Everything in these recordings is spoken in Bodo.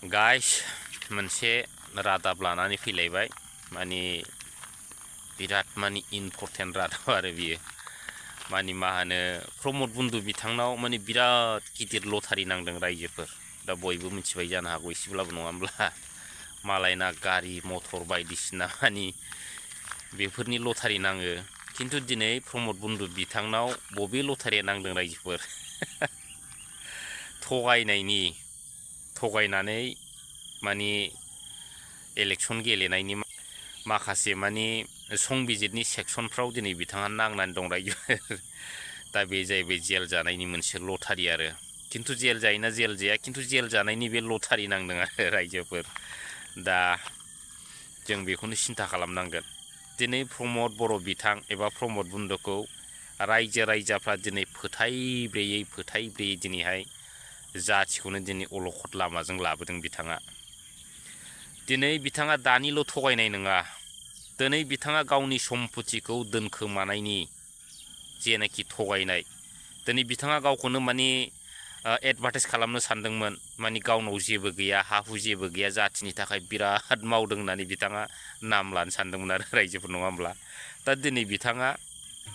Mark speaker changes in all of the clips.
Speaker 1: गाइस मोनसे रादाब लानानै फैलायबाय माने बिराद माने इम्पर्टेन्ट रादाब आरो बियो माने मा होनो प्रमद बन्दु बिथांनाव माने बिराद गिदिर लटारि नांदों रायजोफोर दा बयबो मिथिबाय जानो हागौ एसेब्लाबो नङा होमब्ला मालायना गारि मटर बायदिसिना माने बेफोरनि लटारि नाङो खिन्थु दिनै प्रमद बन्दु बिथांनाव बबे लटारिया नांदों रायजोफोर थगायनानै माने इलेक्सन गेलेनायनि माखासे माने संबिजितनि सेक्सनफ्राव दिनै बिथाङा नांनानै दं रायजोफोर दा बे जाहैबाय जेल जानायनि मोनसे लटारि आरो खिन्थु जेल जायोना जेल जाया खिन्थु जेल जानायनि बे लटारि नांदों आरो रायजोफोर दा जों बेखौनो सिन्था खालामनांगोन दिनै प्रमद बर' बिथां एबा प्रमद बन्दुखौ रायजोफ्रा दिनै फोथायब्रेयै दिनैहाय जाथिखौनो दिनै अलखद लामाजों लाबोदों दिनै बिथाङा दानिल' थगायनाय नङा दिनै बिथाङा गावनि सम्पतिखौ दोनखोमानायनि जेनाखि थगायनाय दिनै बिथाङा गावखौनो माने एडभार्टाइज खालामनो सानदोंमोन माने गावनाव जेबो गैया हा हु जेबो गैया जाथिनि थाखाय बिराद मावदों होननानै बिथाङा नाम लानो सानदोंमोन आरो रायजोफोर नङा होमब्ला दा दिनै बिथाङा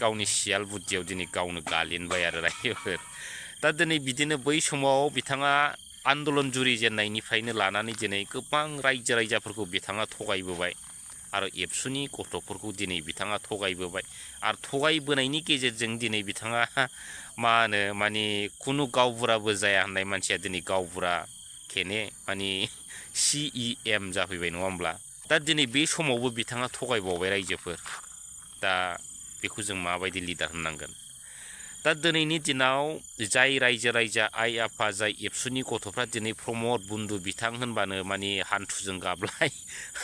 Speaker 1: गावनि सियाल बुद्धियाव दिनै गावनो गालिनबाय आरो रायजोफोर दा दिनै बिदिनो बै समाव बिथाङा आन्दलन जुरिजेननायनिफ्रायनो लानानै दिनै गोबां रायजोफोरखौ बिथाङा थगायबोबाय आरो एबसुनि गथ'फोरखौ दिनै बिथाङा थगायबोबाय आरो थगायबोनायनि गेजेरजों दिनै बिथाङा मा होनो माने खुनु गावबुराबो जाया होननाय मानसिया दिनै गावबुरा खेने माने CEM जाफैबाय नङा होमब्ला दा दिनै बे समावबो बिथाङा थगायबावबाय रायजोफोर दा बेखौ जों माबायदि लिडार होननांगोन दा दिनैनि दिनाव जाय रायजो आइ आफा जाय एबसुनि गथ'फ्रा दिनै प्रमद बन्दु बिथां होनबानो माने हान्थुजों गाबलाय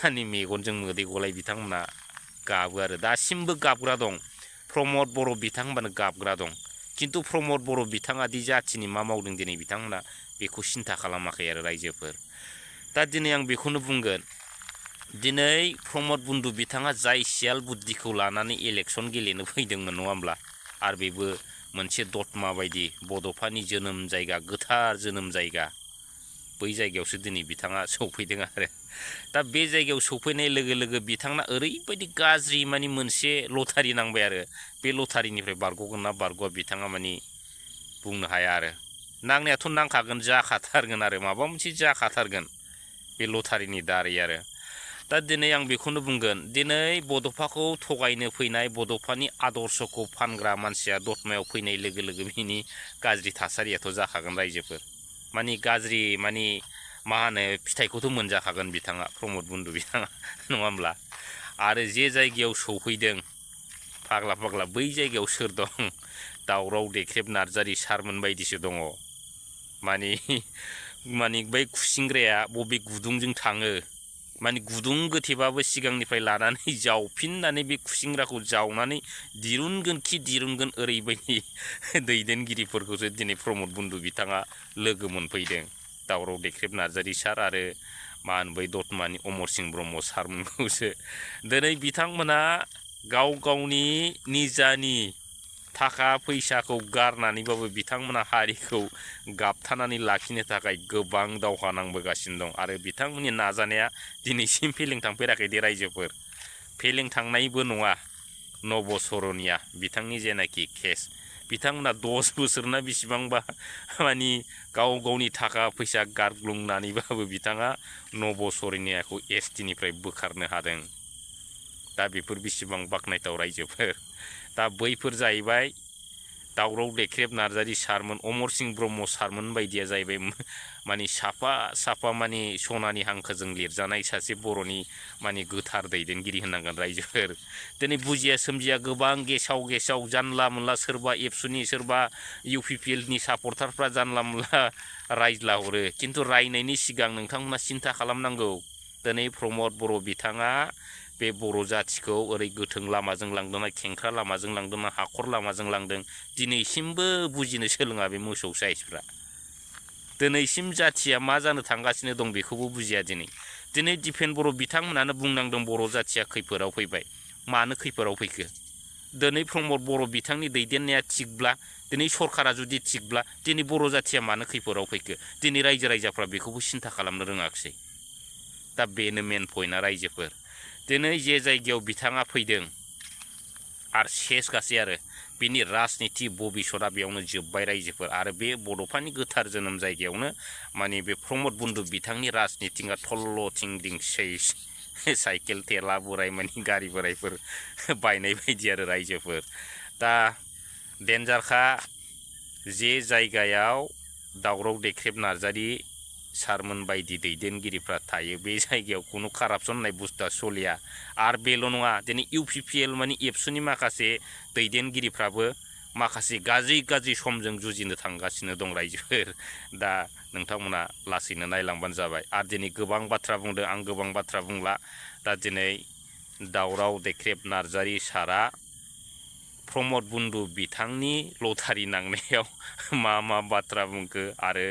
Speaker 1: माने मेगनजों मोदै गलाय बिथांमोना गाबो आरो दासिमबो गाबग्रा दं प्रमद बर' बिथां होनबानो गाबग्रा दं खिन्थु प्रमद बर' बिथाङा दि जाथिनि मा मावदों दिनै बिथांमोना बेखौ सिन्था खालामाखै आरो रायजोफोर दा दिनै आं बेखौनो बुंगोन दिनै प्रमद बन्दु बिथाङा जाय सियाल बुद्धिखौ लानानै इलेक्सन गेलेनो फैदोंमोन नङा होमब्ला आरो बेबो मोनसे दतमा बायदि बड'फानि जोनोम जायगा गोथार जोनोम जायगा बै जायगायावसो दिनै बिथाङा सौफैदों आरो दा बे जायगायाव सौफैनाय लोगो लोगो बिथांना ओरैबायदि गाज्रि माने मोनसे लटारि नांबाय आरो बे लटारिनिफ्राय बारग'गोन ना बारग'आ बिथाङा माने बुंनो हाया आरो नांनायाथ' नांखागोन जाखाथारगोन आरो माबा मोनसे जाखाथारगोन बे लटारिनि दारै आरो दा दिनै आं बेखौनो बुंगोन दिनै बड'फाखौ थगायनो फैनाय बड'फानि आदर्शखौ फानग्रा मानसिया दतमायाव फैनाय लोगो लोगो बिनि गाज्रि थासारियाथ' जाखागोन रायजोफोर माने गाज्रि माने मा होनो फिथाइखौथ' मोनजाखागोन बिथाङा प्रमद बन्दु बिथाङा नङा होमब्ला आरो जे जायगायाव सौफैदों फाग्ला बै जायगायाव सोर दं दावराव देख्रेब नार्जारि सारमोन बायदिसो दङ माने बै खुसिंग्राया बबे गुदुंजों थाङो माने गुदुं गोथेबाबो सिगांनिफ्राय लानानै जावफिननानै बे खुसिंग्राखौ जावनानै दिरुनगोन ओरैबायदि दैदेनगिरिफोरखौसो दिनै प्रमद बन्दु बिथाङा लोगो मोनफैदों दावराव देख्रेब नार्जारि सार आरो मा होनबाय दतमानि अमर सिंह ब्रह्म सारमोनखौसो दिनै बिथांमोना गावनि निजानि थाखा फैसाखौ गारनानैबाबो बिथांमोना हारिखौ गाबथानानै लाखिनो थाखाय गोबां दावहा नांबोगासिनो दं आरो बिथांमोननि नाजानाया दिनैसिम फेलें थांफेराखै दे रायजोफोर फेलें थांनायबो नङा नबसरनिया बिथांनि जेनाखि केस बिथांमोना 10 बोसोरना बेसेबांबा माने गावनि थाखा फैसा गारग्लुंनानैबाबो बिथाङा नबसरनियाखौ STनिफ्राय बोखारनो हादों दा बेफोर बेसेबां बाख्नायथाव रायजोफोर दा बैफोर जाहैबाय दावराव देख्रेब नार्जारि सारमोन अमर सिंह ब्रह्म सारमोन बायदिया जाहैबाय माने साफा माने सनानि हांखोजों लिरजानाय सासे बर'नि माने गोथार दैदेनगिरि होननांगोन रायजोफोर दिनै बुजिया सोमजिया गोबां गेसाव जानला मोनला सोरबा एबसुनि सोरबा UPPLनि सापर्टारफ्रा जानला मोनला रायज्ला हरो खिन्थु रायनायनि सिगां नोंथांमोना सिन्था खालामनांगौ दिनै प्रमद बर' बिथाङा बे बर' जाथिखौ ओरै गोथों लामाजों लांदों ना खेंख्रा लामाजों लांदों ना हाखर लामाजों लांदों दिनैसिमबो बुजिनो सोलोङा बे मोसौ साइसफ्रा दिनैसिम जाथिया मा जानो थांगासिनो दं बेखौबो बुजिया दिनै दिपेन बर' बिथांमोनानो बुंनांदों बर' जाथिया खैफोदाव फैबाय मानो खैफोदाव फैखो दिनै प्रमद बर' बिथांनि दैदेननाया थिगब्ला दिनै सरकारा जुदि थिगब्ला दिनै बर' जाथिया मानो खैफोदाव फैखो दिनै रायजो राजाफ्रा बेखौबो सिन्था खालामनो रोङाखिसै दा बेनो मेन पइन्टआ रायजोफोर दिनै जे जायगायाव बिथाङा फैदों आरो सेस गासै आरो बिनि राजनिति भबिसतआ बेयावनो जोब्बाय रायजोफोर आरो बे बड'फानि गोथार जोनोम जायगायावनो माने बे प्रमद बन्धु बिथांनि राजनितिआ थल्ल' थिं दिं सेस साइकेल थेला बोराय मानि गारि बोरायफोर बायनाय बायदि आरो रायजोफोर दा डेन्जारखा जे जायगायाव दावराव देख्रेब नार्जारि सारमोन बायदि दैदेनगिरिफ्रा थायो बे जायगायाव खुनु कारापसन होननाय बुस्थुआ सलिया आरो बेल' नङा दिनै UPPL माने एबसुनि माखासे दैदेनगिरिफ्राबो माखासे गाज्रि समजों जुजिनो थांगासिनो दं रायजोफोर दा नोंथांमोना लासैनो नायलांबानो जाबाय आरो दिनै गोबां बाथ्रा बुंदों आं गोबां बाथ्रा बुंला दा दिनै दावराव देख्रेब नार्जारि सारा प्रमद बन्धु बिथांनि लटारि नांनायाव मा बाथ्रा बुंखो आरो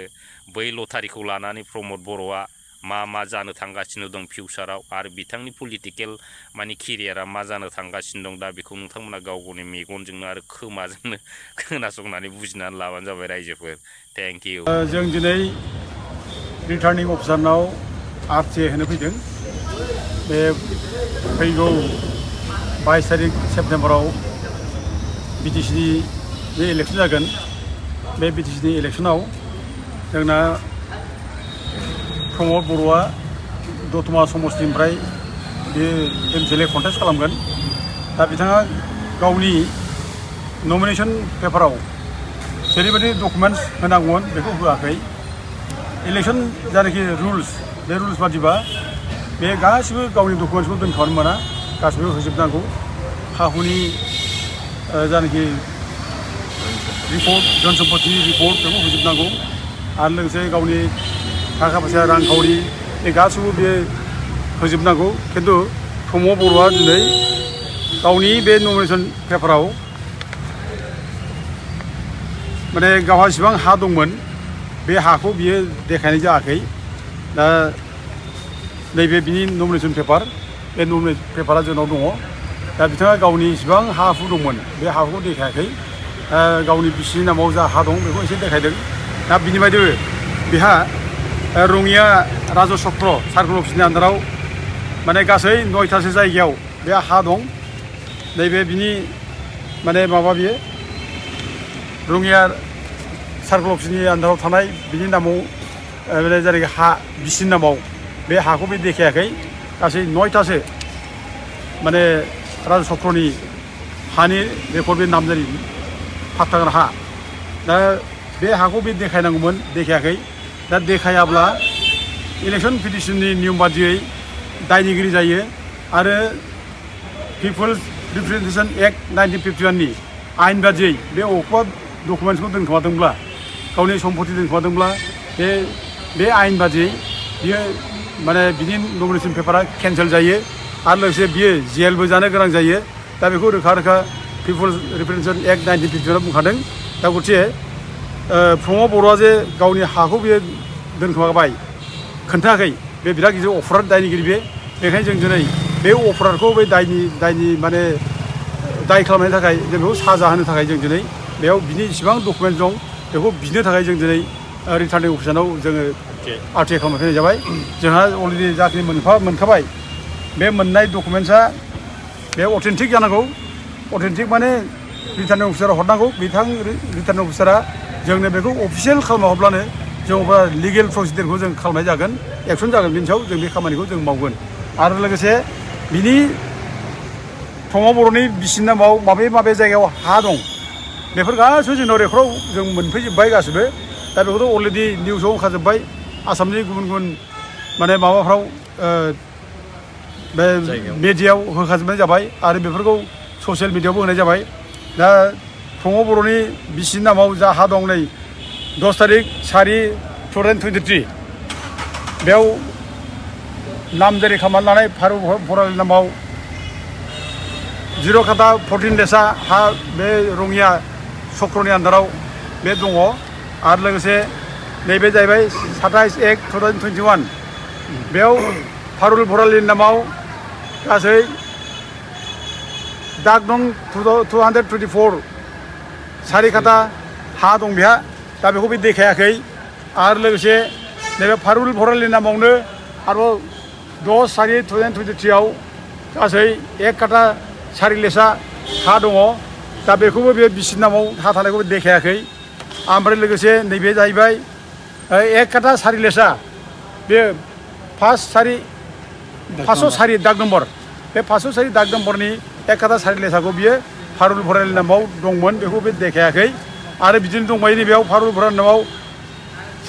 Speaker 1: बै लटारिखौ लानानै प्रमद बर'आ मा जानो थांगासिनो दं फिउचाराव आरो बिथांनि पलिटिकेल माने केरियारा मा जानो थांगासिनो दं दा बेखौ नोंथांमोना गाव गावनि मेगनजोंनो आरो खोमाजोंनो खोनासंनानै बुजिनानै लाबानो जाबाय रायजोफोर थेंक इउ
Speaker 2: जों दिनै रिटार्निं अफिसारनाव आरटिए होनो फैदों बे फैगौ 22 तारिख सेप्तेम्बराव बिटिसिनि जे इलेक्सन जागोन बे बिटिसिनि इलेक्सनाव जोंना प्रमद बर'आ दतमा समस्तिनिफ्राय बे MCLA कन्टेस्ट खालामगोन दा बिथाङा गावनि नमिनेशन पेपाराव जेरैबायदि डकुमेन्ट्स होनांगौमोन बेखौ होआखै इलेक्सन जानाखि रुल्स बे रुल्स बादिबा बे गासिबो गावनि डकुमेन्ट्सखौ दोनखानो मोना गासिबो होजोबनांगौ हा हुनि जानाखि रिपर्ट धन सम्पति रिपर्ट बेखौ होजोबनांगौ आरो लोगोसे गावनि थाखा फैसा रांखावरि बे गासिबो बे होजोबनांगौ खिन्थु प्रमद बर'आ दिनै गावनि बे नमिनेशन पेपाराव माने गावहा जेसेबां हा दंमोन बे हाखौ बियो देखायनाय जायाखै दा नैबे बिनि नमिनेशन पेपार बे नमिनेशन पेपारा जोंनाव दङ दा बिथाङा गावनि जेसेबां हा हु दंमोन बे हाखौ देखायाखै गावनि बिसिनि नामाव जा हा दं बेखौ एसे देखायदों दा बिनि बायदिबो बेहा रङिया राज चक्र सार्कोल अफिसनि आन्दाराव माने गासै 9थासो जायगायाव बे हा दं नैबे बिनि माने माबा बियो रङिया सार्कोल अफिसनि आन्दाराव थानाय बिनि नामाव माने जेरै हा बिसिनि नामाव बे हाखौ बे देखायाखै गासै 9थासो माने राज चक्रनि हानि रेकर्ड बे नामजारि फाट्टागोनां हा दा बे हाखौ बे देखायनांगौमोन देखायाखै दा देखायाब्ला इलेक्सन पिटिशननि नियम बादियै दायनिगिरि जायो आरो पिपल्स रिप्रेजेन्टेसन एक्ट 1951 नि आयेन बादियै बे अबेबा डकुमेन्ट्सखौ दोनखोमादोंब्ला गावनि सम्पति दोनखोमादोंब्ला बे आयेन बादियै बियो माने बिनि नमिनेशन पेपारा केन्सेल जायो आरो लोगोसे बियो जेलबो जानो गोनां जायो दा बेखौ रोखा रोखा पिपल्स रिप्रेजेन्टेसन एक्ट 1951 बुंखादों दा गथिखे प्रमद बर'आ जे गावनि हाखौ बियो दोनखोमाबाय खोन्थायाखै बे बिराद गिदिर अफराद दायनिगिरि बेखायनो जों दिनै बे अफरादखौ बे दायनि माने दाय खालामनायनि थाखाय जों बेखौ साजा होनो थाखाय जों दिनै बेयाव बिनि इसेबां डकुमेन्ट दं बेखौ बिनो थाखाय जों दिनै रिटार्निं अफिसाराव जोङो आरटिए खालामनो फैनाय जाबाय जोंहा अलरेडि जाखिनि मोनखाबाय बे मोननाय डकुमेन्ट्सआ बे अथेन्टिक जानांगौ अथेन्टिक माने रिटार्निं अफिसाराव हरनांगौ बिथां रिटार्निं अफिसारा जोंनो बेखौ अफिसियेल खालामना हरब्लानो जों अब्ला लिगेल प्रसिडियरखौ जों खालामनाय जागोन एक्सन जागोन बिनि सायाव जों बे खामानिखौ जों मावगोन आरो लोगोसे बिनि प्रमद बर'नि बिसिनि नामाव माबे जायगायाव हा दं बेफोर गासैबो जोंनाव रेकर्डआव जों मोनफैजोब्बाय गासिबो दा बेखौथ' अलरेडि निउसाव ओंखारजोब्बाय आसामनि गुबुन माने माबाफ्राव बे मिडियायाव होखाजोबनाय जाबाय आरो बेफोरखौ ससियेल मिडियायावबो होनाय जाबाय दा प्रमद बर'नि बिसिनि नामाव जा हा दं नै 10 तारिख 4/2023 बेयाव नामजारि खालामनानै लानाय फारु बरालनि नामाव 0 खाता 14 डेसआ हा बे रङिया चक्रनि आन्दाराव बे दङ आरो लोगोसे नैबे जाहैबाय 27/1/2021 बेयाव फारुल बरालनि नामाव गासै दाग दं 224 सारि खाथा हा दं बेहा दा बेखौ बे देखायाखै आरो लोगोसे नैबे फारुल भरालिनि नामावनो आरोबाव 10/4/2023 आव गासै 1 खाथा सारि लेसा हा दङ दा बेखौबो बे बिसिनि नामाव हा थानायखौबो देखायाखै ओमफ्राय लोगोसे नैबे जाहैबाय 1 खाथा सारि लेसा बे 500 सारि दाग नम्बर बे 500 सारि दाग नम्बरनि 1 खाथा सारि लेसाखौ बियो फारुल भरालिनि नामाव दंमोन बेखौ बे देखायाखै आरो बिदिनो दंबायो नैबेयाव फारुल भरालिनि नामाव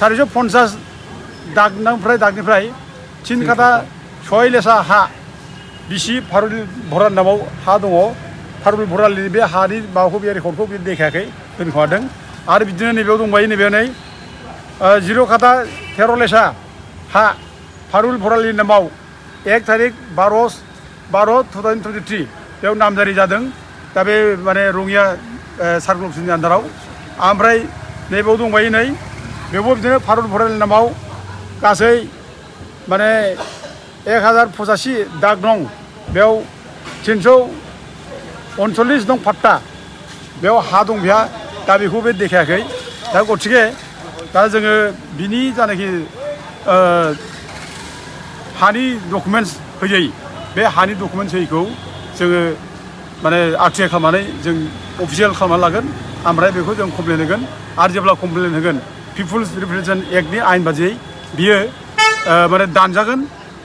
Speaker 2: 450 दागनिफ्राय 3 खाथा 6 लेसा हा बिसि फारुल भरालिनि नामाव हा दङ फारुल भरालिनि बे हानि माबाखौ बे रेकर्डखौ बे देखायाखै दोनखोमादों आरो बिदिनो नैबेयाव दंबायो नैबेयाव नै 0 खाथा 13 लेसा हा फारुल भरालिनि नामाव 1 तारिख 12/12/2023 बेयाव नामजारि जादों दा बे माने रङिया सार्कल अफिसनि आन्दाराव ओमफ्राय नैबेयाव दंबायो नै बेवबो बिदिनो फारुल भरालिनि नामाव गासै माने 1085 दाग दं बेयाव 339 दं फाट्टा बेयाव हा दं बेहा दा बेखौ बे देखायाखै दा गथिखे दा जोङो बिनि जानाखि हानि डकुमेन्टस होयै बे हानि डकुमेन्टस होयैखौ जोङो माने आरटिआइ खालामनानै जों अफिसियेल खालामनानै लागोन ओमफ्राय बेखौ जों कमप्लेन होगोन आरो जेब्ला कमप्लेन होगोन पिपुल्स रिप्रेजेन्टेसन एक्टनि आयेन बादियै बियो माने दानजागोन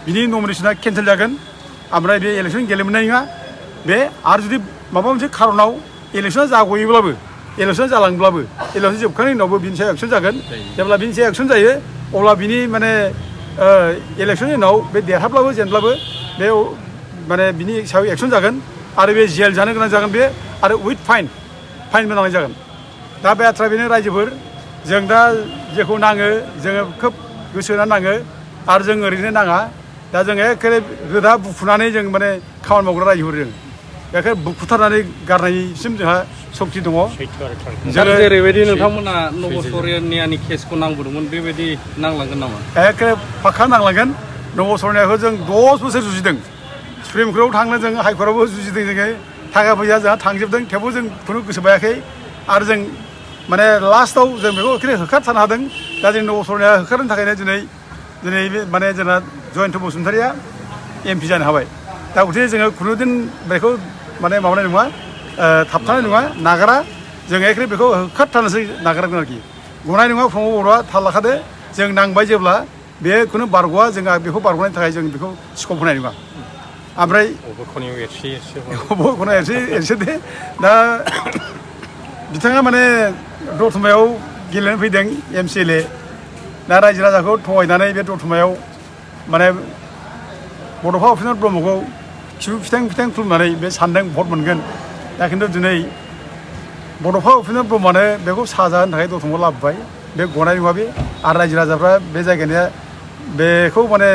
Speaker 2: बिनि नमिनेसना केन्सेल जागोन ओमफ्राय बे इलेक्सन गेलेनो मोननाय नङा बे आरो जुदि माबा मोनसे खारनाव इलेक्सना जागयोब्लाबो इलेक्सन जालांब्लाबो इलेक्सन जोबखांनायनि उनावबो बिनि सायाव एक्सन जागोन जेब्ला बिनि सायाव एक्सन जायो अब्ला बिनि माने इलेक्सननि उनाव बे देरहाब्लाबो जेनब्लाबो बे माने बिनि सायाव एक्सन जागोन आरो बे जेल जानो गोनां जागोन बे आरो उइथ फाइन होनांनाय जागोन दा बे बाथ्रा बेनो रायजोफोर जों दा जेखौ नाङो जोङो खोब गोसो होनानै नाङो आरो जों ओरैनो नाङा दा जों एखेबारे रोदा बुखुनानै जों माने खामानि मावग्रा रायजोफोर जों एखे बुखुथारनानै गारनायसिम जोंहा सक्ति दङ
Speaker 3: जोङो जेरैबायदि नोंथांमोना नबसरनियानि केसखौ नांबोदोंमोन बेबायदि नांलांगोन नामा
Speaker 2: एखे फाक्का नांलांगोन नबसरनियाखौ जों 10 बोसोर जुजिदों सुप्रिम कर्टआव थांनो जों हाइकर्टआवबो जुजिदों जोङो थाखा फैसा जोंहा थांजोबदों थेवबो जों खुनु गोसो बायाखै आरो जों माने लास्टआव जों बेखौ एखेबारे होखारथारनो हादों दा जों नबसरनिया होखारनो थाखायनो दिनै बे माने जोंना जयन्त बसुमतारिया MP जानो हाबाय दा गथिखे जोङो खुनुदिन बेखौ माने माबानाय नङा थाबथानाय नङा नागारा जों एखेबारे बेखौ होखारथारनोसै नागारगोन आरोखि गनाय नङा प्रमद बर'आ थाल लाखादो जों नांबाय जेब्ला बे खुनु बारग'आ जोंहा बेखौ बारग'नायनि थाखाय जों बेखौ स्कप होनाय नङा ओमफ्राय खनायाव एरसो दे दा बिथाङा माने दतमायाव गेलेनो फैदों MCLA दा रायजो राजाखौ थगायनानै बे दतमायाव माने बड'फा उपेन्द्र ब्रह्मखौ खिबु फिथां खुलुमनानै बे सानदों भट मोनगोन दा खिन्थु दिनै बड'फा उपेन्द्र ब्रह्मआनो बेखौ साजा होनो थाखाय दतमायाव लाबोबाय बे गनाय नङा बे आरो रायजो राजाफ्रा बे जायगानिया बेखौ माने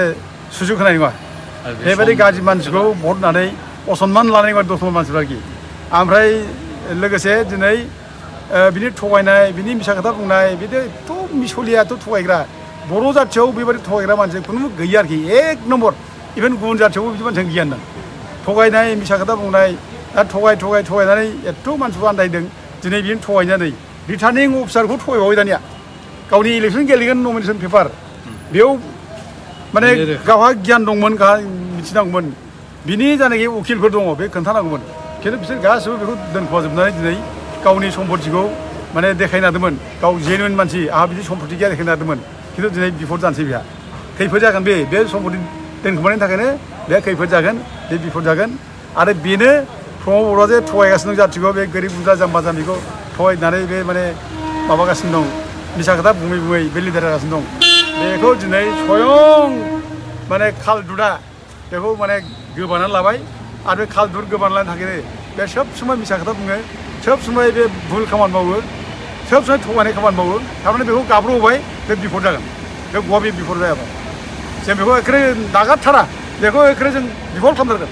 Speaker 2: सुजुग होनाय नङा बेबायदि गाज्रि मानसिखौ भट होनानै असनमान लानाय नङा दतमा मानसिफ्रा आरोखि ओमफ्राय लोगोसे दिनै बिनि थगायनाय बिनि मिसा खोथा बुंनाय बिदि एथ' मिसलियाथ' थगायग्रा बर' जाथियाव बेबायदि थगायग्रा मानसि खुनु गैया आरोखि 1 नम्बर इभेन गुबुन जाथियावबो बिदि मानसिया गैया होनदों थगायनाय मिसा खोथा बुंनाय दा थगायनानै एथ' मानसिखौ आन्दायदों दिनै बिनो थगायनानै रिटार्निं अफिसारखौ थगायबावबाय दानिया गावनि इलेक्सन गेलेगोन नमिनेसन पेपार बेयाव माने गावहा गियान दंमोन गावहा मिथिनांगौमोन बिनि जानाखि उकिलफोर दङ बे खोन्थानांगौमोन खिन्थु बिसोर गासिबो बेखौ दोनखोमाजोबनानै दिनै गावनि सम्पतिखौ माने देखायनो हादोंमोन गाव जेनुइन मानसि आंहा बिदि सम्पति गैया देखायनो हादोंमोन खिन्थु दिनै बिफद जानोसै बेहा खैफोद जागोन बे सम्पति दोनखोमानायनि थाखायनो बे खैफोद जागोन बे बिफद जागोन आरो बेनो प्रमद बर'आ जे थगायगासिनो दं जाथिखौ बे गोरिब गुन्द्रा जाम्बा जाम्बिखौ थगायनानै बे माने माबागासिनो दं मिसा खोथा बुङै बे लिडार जागासिनो दं बेखौ दिनै स्वयं माने खालदुदा बेखौ माने गोबानानै लाबाय आरो बे खालदुद गोबानानै लानो थाखायनो बे सब समाय मिसा खोथा बुङो सब समाय बे भुल खामानि मावो सब समाय थगायनाय खामानि मावो थारमाने बेखौ गाब्र'होबाय बे बिफद जागोन बे गवा बे बिफद जायाबा जों बेखौ एखेबारे नागारथारा बेखौ एखेबारे जों बिफद खालामथारगोन